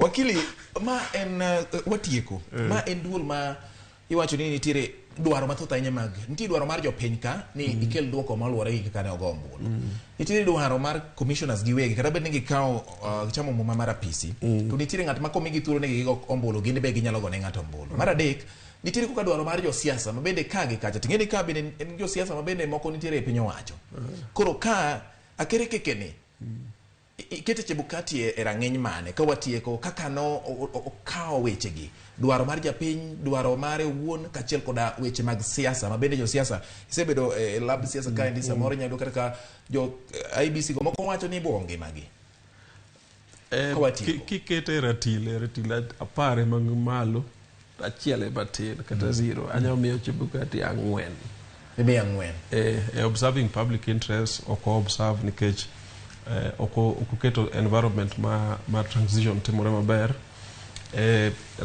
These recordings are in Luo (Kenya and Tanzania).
Wakili, ma en watieko. Ma en duol ma iwacho ni nitiere dwaro mathoth ahinya mag nitie dwaro mar jopiny ka ni ikel duoko maluwore gi kaka ne ogo ombulu. Nitiere dwaro mar commissioners giwegi kata bed ni gikawo gichamo muma mar apisi to nitiere ng'at ma komigi thuolo ni gigo ombulu gin be ginyalo gone ng'ato ombulu. Mar adek nitiere koka dwaro mar josiasa ma bende ka gi kacha ting'e ni ka bende en josiasa ma bende moko nitiere e piny owacho. Koro ka akere keke ni ikete Chebukati e rang'iny mane ka watieko kaka no okawo wechegi dwaro mar japiny dwaro mare owuon kaachiel koda weche mag siasa ma bende josiasa isebedo e lab siasa kaendi samoro inyalo yudo kata ka jo IEBC go moko wacho ni ibuogo ngimagi. Ka watieko. Kikete e ratil, e ratil 10 ema malo, achiel ema tin kata 0, anyalo miyo Chebukati 4. Imiyo 4. E observing public interest ok o observe nikech ok oketo environment ma transition timore maber.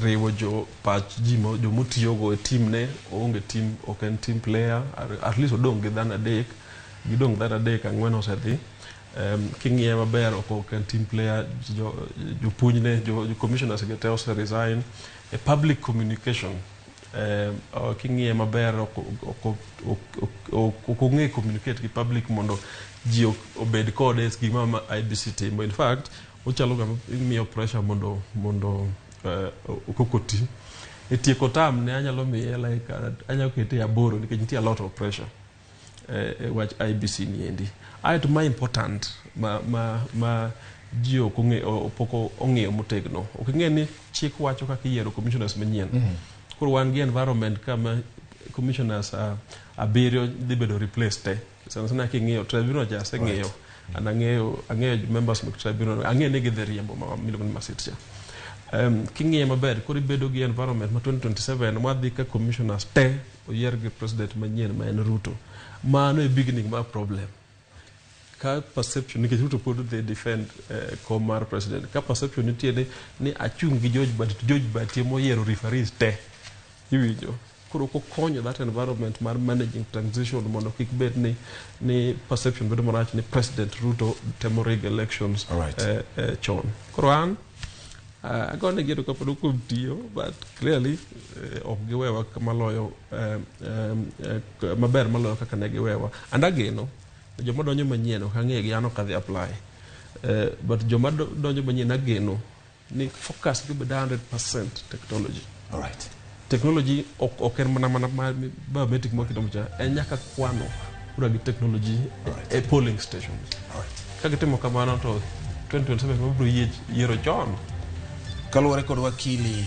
Riwo jo pach ji jomotiyogo e team ne oonge team, ok en team player, at least odong' gi dhano 3, gidong' dhano 3, 4 osedhi. King'iye maber ok en team player, jopuonjne, jo commissioners gi te ose resign. E public communication, king'iye maber ok ong'e communicate gi public mondo ji obed kode e gima ma IEBC timo. In fact, ochalo ng'ama imiyo pressure mondo okoko ti. E tieko term ne anyalo miye like anyalo kete 8 nikech nitie a lot of pressure e wach IEBC ni endi. Aeto ma important ma ji ok ong'e, pok ong'iyo motegno. Ok ing'e ni chik wacho kaka iyiero commissioners manyien. Koro wan gi environment kama commissioners 7 dhi bedo replaced te. Sana sana king'iyo tribunal cha aseng'iyo. An ang'eyo members mag tribunal, ang'eyo ni gidhi riembo ma miluongo ni Masit cha. King'iye maber koro ibedo gi environment ma 2027 wadhi ka commissioners te oyier gi president manyien ma en Ruto. Mano e beginning mar problem. Ka perception nikech Ruto pod dhi defend kom mar president. Ka perception nitie ni achung' gi George Bati, to George Bati ema oyiero referees te. Iwinjo? Koro kokonyo that environment mar managing transition mondo kik bed ni perception bedo marach ni President Ruto temo rig elections chon. Koro an agone gi erokamano kuom tiyo, but clearly ok giwewa maloyo maber maloyo kaka ne giwewa. And ageno joma donjo manyien ok ang'egi, an ok adhi apply. But joma donjo manyien ageno ni focus gi obed 100% technology. Technology ok en mana biometric mwaketo cha, en nyaka kwano kura gi technology e polling stations. Ka gitimo kamano to 2027 wabiro yiero chon. Kaluwore kod wakili